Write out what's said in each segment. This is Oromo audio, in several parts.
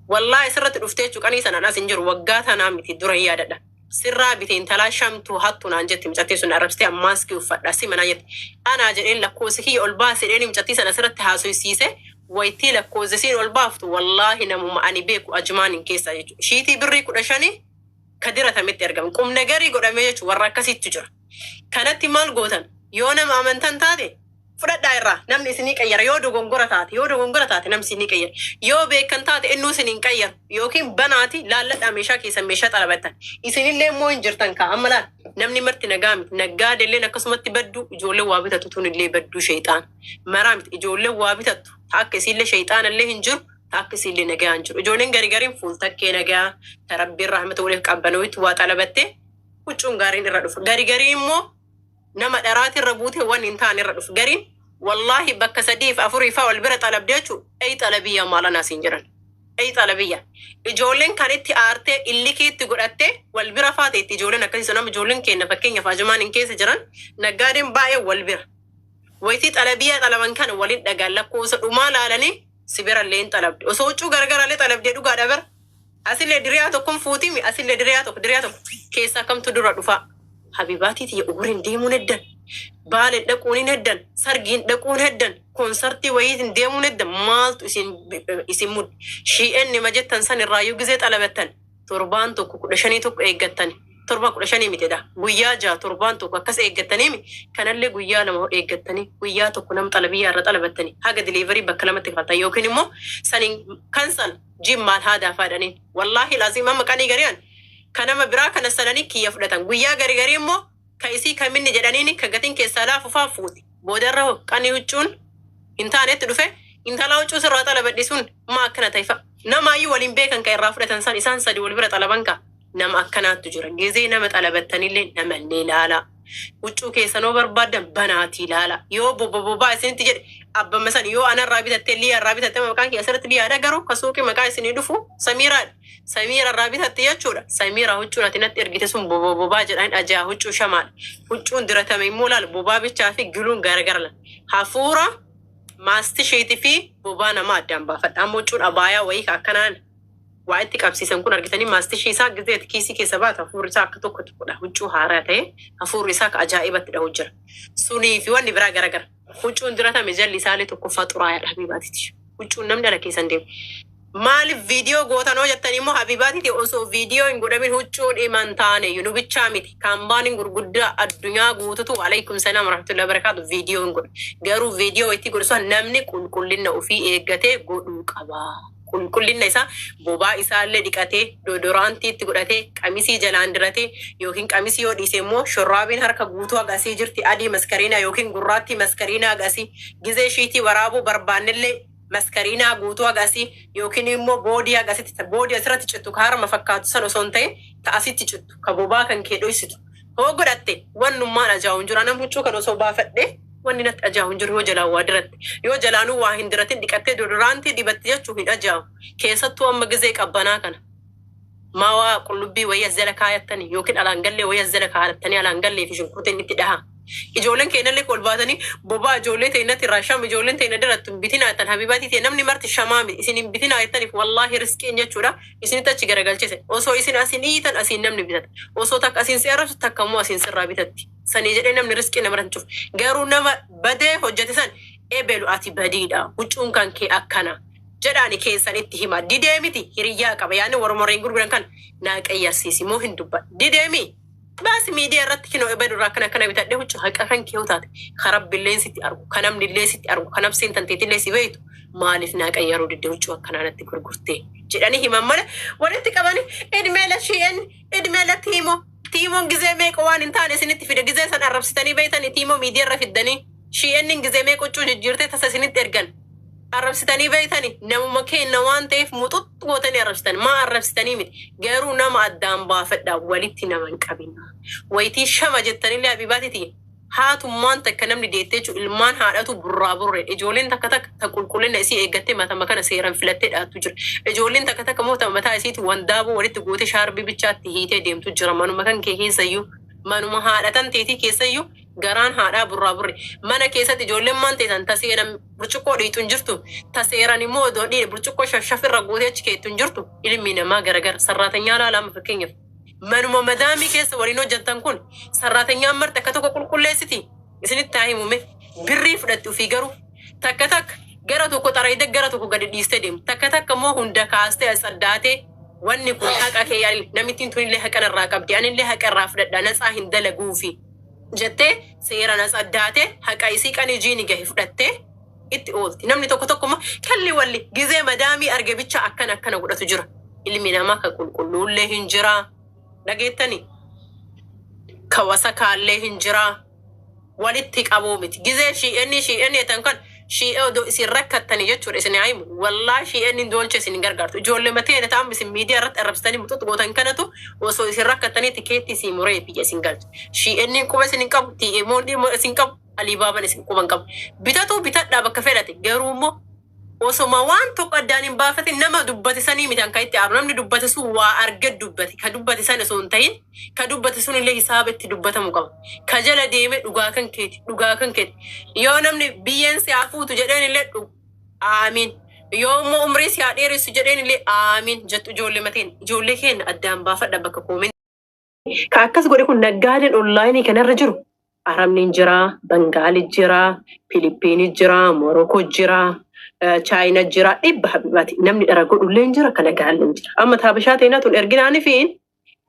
Wallaahi sirratti dhuftee jechuu qanii sanaan as hin jiru waggaa tanaa miti dura hin yaadadha. Sirraa bite intalaa shamtuu hattu naan jetti mucattii sun arrabsitee ammaas uffadha si manaa jetti. Anaa jedheen lakkoofsi kiyya ol baase jedheen mucattii sana asirratti haasofsiise waytii lakkoofsi siin ol baaftu wallaahi namuma ani beeku ajumaan hin keessaa jechuudha. Shiitii birrii 15 ka diratametti argama. Qubna garii godhamee jechuudha warra akkasiitu jira. Kanatti maal gootan yoo nama amantan taate fudhadhaa irraa namni isinii qayyara yoo dogongora taate yoo dogongora taate namni isinii qayyara yoo beekan taate innuu isin hin qayyaru yookiin banaati laalladhaa meeshaa keessan meeshaa xalabattan isinillee immoo hin jirtan kaa amma laal namni marti nagaa miti naggaadelleen akkasumatti badduu ijoollee waa bitatu tun illee badduu sheexaan maraa miti ijoollee waa bitattu ta akka isiillee sheexaanallee hin jiru ta akka isiillee nagaa hin jiru ijoolleen gari gariin fuultakkee nagaa ta rabbiin rahmata waliif qabbanootti waa xalabattee huccuun gaariin irra dhufa gari garii immoo nama dharaati irra buute waan hin taane irra dhufu gariin wallaahi bakka sadiif afurii faa wal bira xalabde jechuun ayi xalabiyya maalanaa siin jedhan ayi xalabiyya ijoolleen kan itti aartee illikiitti godhattee wal bira faate itti ijoolleen akkasii sonama ijoolleen keenya fakkeenyaaf ajumaan hin keessa jiran naggaadeen baay'ee wal bira wayitii xalabiyyaa xalaban kana waliin dhagaan lakkoofsa dhumaa laalanii si bira illee hin xalabde osoo huccuu gargaraallee xalabdee dhugaadha bira asillee diriyaa tokkon fuutimi asillee diriyaa tokko diriyaa tokko keessaa kamtu dura dhufaa habibaatii tiyya umuriin deemuun heddan baaleen dhaquun hin heddan sargiin dhaquun heddan koonsartii wayiitiin deemuun heddan maaltu isin isin mud shi'een nima jettan san irraayyuu gizee xalabattan torbaan tokko 15 tokko eeggattan torba 15 mitidha guyyaa 6 torbaan tokko akkas eeggattaniimi kanallee guyyaa 2 eeggattanii guyyaa tokko nam xalabiyyaa irra xalabattanii haga delivery bakka lamatti kafaltan yookiin immoo saniin kan san jimmaal haadaa faadhaniin wallaahi laziim amma qanii gari'an kanama biraa kana sananii kiyya fudhatan guyyaa gari garii immoo ka isii kaminni jedhaniini ka gatiin keessaa laafu faa fuuti boodarra hoo qanii huccuun hin taanetti dhufe intala huccuu sirraa xalabadhi sun maa akkana ta'e fa namaayyuu waliin beekan ka irraa fudhatan san isaan sadi wal bira xalaban ka nama akkanaattu jira gizee nama xalabattanillee namallee laalaa huccuu keessanoo barbaaddan banaatii laala yoo bobobobaa isinitti jedhe abbama san yoo anarraa bitattee liyaa irraa bitatte maqaan kee asirratti liyaadha garuu ka suuqii maqaa isinii dhufu samiiraadha samiira irraa bitatte jechuudha samiira huccuun ati natti ergite sun bobobobaa jedhan ajaa huccuu shamaadha huccuun diratame immoo laal bobaa bichaa fi giluun garagara la hafuura maastishiitii fi bobaa namaa addaan baafadha amma huccuun abaayaa wayii ka akkanaan waa itti qabsiisan kun argitanii maastishii isaa gizee kiisii keessa baatu hafuurri isaa akka tokko tokkodha. Huccuu haaraa ta'e hafuurri isaa akka ajaa'ibatti dhahu jira. Sunii fi wanni biraa garagara. Huccuun diratame jalli isaallee tokkoffaa xuraayaadha habiibaatiiti. Huccuun namni ala keessan deemu. Maaliif viidiyoo gootanoo jettanii immoo habiibaatiiti osoo viidiyoo hin godhamin huccuun himan taane nu bichaa miti. Kaampaaniin gurguddaa addunyaa guututu alaikum salaam warahmatullahi wabarakaatu viidiyoo hin godhu. Garuu viidiyoo itti godhu sun namni qulqullina ofii eeggatee godhuu qaba. Qulqullina isaa bobaa isaallee dhiqatee deodorantii itti godhatee qamisii jalaan diratee yookiin qamisii yoo dhiise immoo shorraabiin harka guutuu hagasii jirti adii maskariinaa yookiin gurraattii maskariinaa hagasii gizee shiitii waraabuu barbaannellee maskariinaa guutuu hagasii yookiin immoo boodii hagasitti boodii asirratti cittu ka harma fakkaatu san osoo hin ta'in ta asitti cittu ka bobaa kan kee dhoysitu hoo godhatte wannummaan ajaa'u hin jiru anam huccuu kan osoo baafadhe wanni natti ajaa'u hin jiru yoo jalaan waa diratte yoo jalaanuu waa hin diratin dhiqattee deodorantii dibatte jechuu hin ajaa'u keessattuu amma gizee qabbanaa kana maa waa qullubbii wayii as jala kaayattanii yookiin alaan gallee wayii as jala kaayattanii alaan gallee fi shunkurtiin itti dhaha. Ijoolleen keenyallee ol baatanii bobaa ijoollee teennatti irraa sham ijoolleen teenya dirattu hin bitinaa jettan habiibaatii ta'e namni marti shamaa miti isin hin bitinaa jettaniif wallaahi riskiin jechuudha isinitti achi garagalchise osoo isin asin dhiitan asiin namni bitata osoo takka asiin si arrabsu takka immoo asiin sirraa bitatti sanii jedhee namni riskii namarratti cufu garuu nama badee hojjete san ebelu ati badiidha huccuun kan kee akkana jedhaani keessan itti hima didee miti hiriyyaa qaba yaani warra gurguran kan naa qayyarsiisi moo hin dubba dideemi baasi miidiyaa irratti kinoo ebelu irraa akkana akkana bitadhee huccuu haqa kan kee taate ka rabbillee sitti argu ka namnillee sitti argu ka nafseen tanteetillee si beektu maaliif naa qayyaruu didde huccuu akkanaa natti gurgurtee jedhanii himan malee walitti qabanii idmeela shi'een idmeela tiimoo tiimoon gizee meeqa waan hin taane isinitti fide gizee san arrabsitanii beeytanii tiimoo miidiyaa irra fiddanii shi'eennin gizee meeqa huccuu jijjiirtee tasa isinitti ergan arrabsitanii beeytanii namuma kenna waan ta'eef muxuxxu gootanii arrabsitan maa arrabsitanii miti garuu nama addaan baafadhaa walitti nama hin qabina wayitii shama jettanillee habiibaatiiti haatummaan takka namni deettee jechuun ilmaan haadhatu burraa burre ijoolleen takka takka ta qulqullina isii eeggattee matama kana seeraan filattee dhaattu jira ijoolleen takka takka immoo ta mataa isiitti wandaaboo walitti gootee shaarbii bichaatti hiitee deemtu jira manuma kan kee keessayyuu manuma haadhatan teetii keessayyuu Garaan haadhaa burraa burre. Mana keessatti ijoolleen maan teessan taseeran burcuqqoo dhiitu hin jirtu. Taseeran immoo odoo dhiine burcuqqoo shafshafirra guutee achi keettu hin jirtu. Ilmi namaa garagara. Sarraatanyaa laala amma fakkeenyaaf. Manuma madaamii keessa waliin hojjettan kun sarraatanyaan marti akka tokko qulqulleessiti. Isinitti haa himume. Birrii fudhatti ofii garuu takka takka gara tokko xarayide gara tokko gadi dhiistee deemti. Takka takka immoo hunda kaastee as addaatee wanni kun haqa kee yaali namittiin tunillee haqa narraa qabdi anillee haqa irraa fudhadha natsaa hin dalaguufi jettee seeraan as addaatee haqa isii qanii jiini gahe fudhattee itti oolti. Namni tokko tokko immoo kalli walli gizee madaamii arge bicha akkana akkana godhatu jira. Ilmi namaa ka qulqulluullee hin jira. Dhageettanii? Ka wasakaallee hin jira. Walitti qabuu miti. Gizee shii'enni shii'enni jettan kan shii'ee odoo isin rakkattanii jechuudha isin haa himu. Wallaahi shii'enni doolcha isin hin gargaartu. Ijoollee matee ta'an isin miidiyaa irratti arrabsitanii muxuxu gootan kanatu osoo isin rakkattanii tikeettii isin muree biyya isin galcha. Shii'enni quba isin hin qabu, TMO'n isin qabu, Alibaaban isin quba hin qabu. Bitatu bitadhaa bakka fedhate garuu immoo osoma waan tokko addaan hin baafatin nama dubbate sanii miti kan itti aaru. Namni dubbate sun waa arge dubbate. Ka dubbate san osoo hin ta'in ka dubbate sun illee hisaaba itti dubbatamu qaba. Ka jala deeme dhugaa kan keeti dhugaa kan keeti. Yoo namni biyyeen si haa fuutu jedheen illee aamiin. Yoo immoo umrii si haa dheeressu jedheen illee aamiin jettu ijoollee mateen. Ijoollee keenya addaan baafadha bakka koomeen. Ka akkas godhe kun naggaadeen onlaayinii kanarra jiru Arabni jira, Bangaali jira, Filipiini jira, Moroko jira, Chaayina jira, dhibba habibaati. Namni dhara godhullee hin jira, kana gaallee hin jira. Amma taabashaa ta'inaa tun erginaani fiin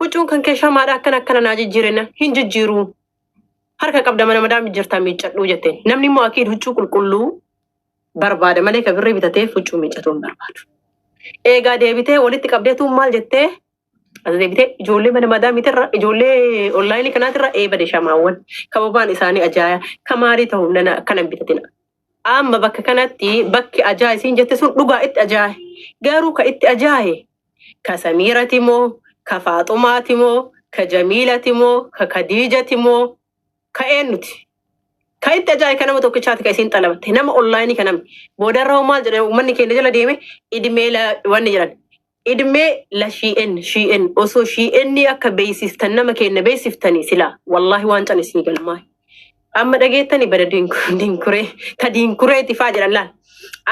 huccuun kan kee shamaadha akkana akkana naa jijjiirena hin jijjiiruu. Harka qabda mana madaami jirtaa miiccadhuu jetteen. Namni immoo akiid huccuu qulqulluu barbaada malee ka birrii bitateef huccuu miiccatuu hin barbaadu. Eegaa deebitee walitti qabdeetuun maal jettee as deebitee ijoollee mana madaamiitirra ijoollee onlaayinii kanaatirra eebade shamaawwan kababaan isaanii ajaaya kamaarii ta'u nana akkana hin bitatina. Amma bakka kanatti bakki ajaa'e siin jette sun dhugaa itti ajaa'e. Garuu ka itti ajaa'e ka Samiirati moo ka Faaxumaati moo ka Jamiilati moo ka Kadiijati moo ka eenyuti? Ka itti ajaa'ibe ka nama tokkichaati ka isiin xalabatte nama onlaayinii ka namni boodarra hoo maal jedhan uummanni keenya jala deeme idmee la wanni jedhan idmee la shii'en shii'en osoo shii'enni akka beeksiftan nama keenya beeksiftanii silaa wallaahi waan can isinii galmaa amma dhageettani bada dinkuree ka dinkureeti faa jedhan laal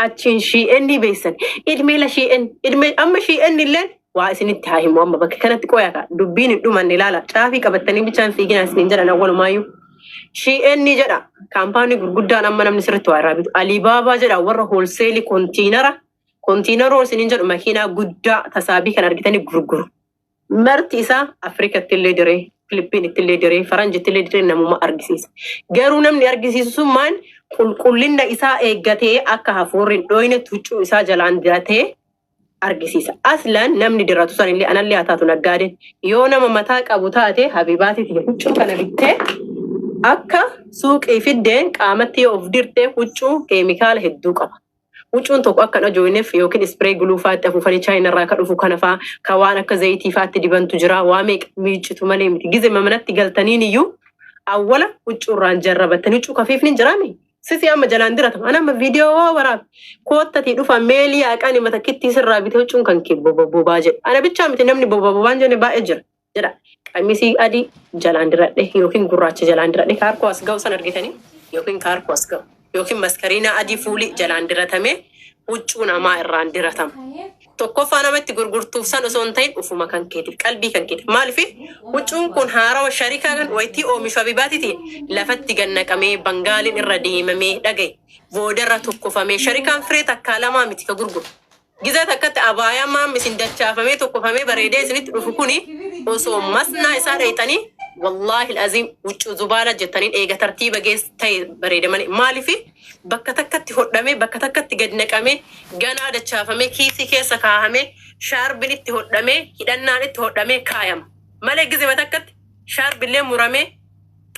achiin shii'enni beeksisan idmee la shii'en idmee amma shii'enni illeen waa isinitti haa himu amma bakka kanatti qoyaa kaa dubbiin hin dhumanne ilaala caafii qabattanii bichaan fiiginaa isiniin jedhan awwalumaayyuu. Shein jedha kaampaanii gurguddaan amma namni sirriitti waa irraa bitu. Alibaabaa jedha warra hoolseelii kontiinara kontiinaroo isiniin jedhu makiinaa guddaa tasaabii kan argitanii gurguru. Marti isaa Afrikatti illee diree, Filipiinitti illee diree, Faranjitti illee diree namuma argisiisa. Garuu namni argisiisu sun maal qulqullina isaa eeggatee akka hafuurri hin dhooyne huccuu isaa jalaan diratee argisiisa. Aslan namni diratu san illee anallee haa taatu naggaadeen yoo nama mataa qabu taate habibaatiiti huccuu kana bittee akka suuqii fiddeen qaamatti yoo of dirte huccuu keemikaala hedduu qaba. Huccuun tokko akka hin ajooyneef yookiin ispiree guluu faatti afuufanii chaayinarraa ka dhufu kana faa ka waan akka zayitii faatti dibantu jira waa meeqa miiccitu malee miti. Gize manatti galtaniin iyyuu awwala huccuurraan jarrabattanii huccuu kafiifni hin jiraami. Sisi amma jalaan diratama. Ana amma viidiyoo waraab. Koottatii dhufa meelii haqani mata kittii sirraa bitee huccuun kan kee boba bobaa jedhe. Ana bichaa miti namni boba bobaan jenne baay'ee jira. Jedha. Qamisii adii jalaan diradhe yookiin gurraacha jalaan diradhe kaarkoo as ga'u san argitanii yookiin kaarkoo as ga'u yookiin maskariinaa adii fuulii jalaan diratamee huccuu namaa irraan diratama. Tokkoffaa nama itti gurgurtuuf san osoo hin ta'in ufuma kan keetiif qalbii kan keetiif maaliif huccuun kun haarawa sharikaa kan wayitii oomishu habibaatiti lafatti gannaqamee bangaaliin irra deemamee dhagaye boodarra tokkofamee sharikaan firee takkaa lamaa miti ka gurguru. Gizee takkatti abaayaa maam isin dachaafamee tokkofamee bareedee isinitti dhufu kuni osoo masnaa isaa dhayxanii wallaahi aziim huccuu zubaala jettaniin eega tartiiba geess ta'e bareeda malee maaliif bakka takkatti hodhamee bakka takkatti gad naqamee ganaa dachaafamee kiisii keessa kaahamee shaarbin itti hodhamee hidhannaan itti hodhamee kaayama malee gizema takkatti shaarbillee muramee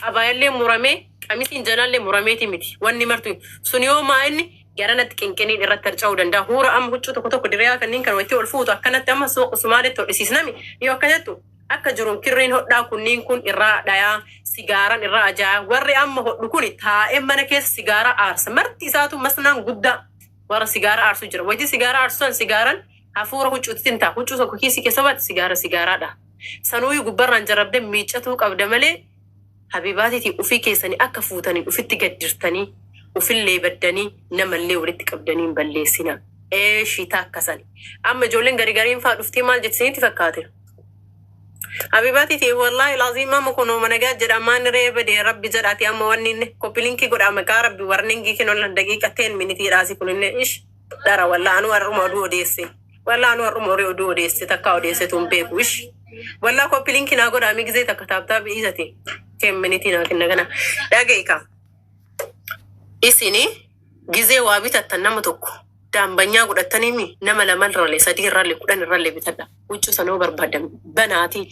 abaayallee muramee qamisiin jalaallee murameeti miti wanni martu sun yoo maa inni garanatti qinqiniin irratti harca'uu danda'a huura amma huccuu tokko tokko diriyaa kanneen kan waytii ol fuutu akkanatti amma suuqa sumaaletti hodhisiisnami yoo akka jettu akka jiruun kirriin hodhaa kunniin kun irraa dhayaa sigaaran irraa ajaa'a warri amma hodhu kun taa'ee mana keessa sigaara aarsa marti isaatu masnaan guddaa warra sigaara aarsu jira waytii sigaara aarsu san sigaaran hafuura huccuutti hin ta'a huccuu tokko kiisii keessa baate sigaara sigaaraadha sanuuyyu gubbarraan jarrabdee miiccatuu qabda malee Habiibaatiitii ufii keessanii akka fuutaniin ufitti gaddirtanii ufillee baddanii namallee walitti qabdanii hin balleessinaa. Eeshii taakkasan. Amma ijoolleen gari gariin faa dhuftee maal jetti isinitti fakkaate? Habiibaatiitii wallaahi laaziim amma kunoo managaa jedha maan ree bade rabbi jedhaati amma wanni inni copy link godhaa maqaa rabbi warningii kennu daqiiqa 10 minitiidhaasi kuninne ish dhara wallaa anu har'uma oduu odeesse. Wallaa anu har'uma horii oduu odeesse takka odeessetu hin beeku ish. Wallaa copy link naa godhaa migzee takka tap tap dhiisate. 10 minitii naa kenna kana. Dhaga'i kaa. Isini gizee waa bitattan nama tokko daambanyaa godhattanii nama lama irrallee sadii irrallee 10 irrallee bitadha. Huccuu sana yoo barbaadan banaatii.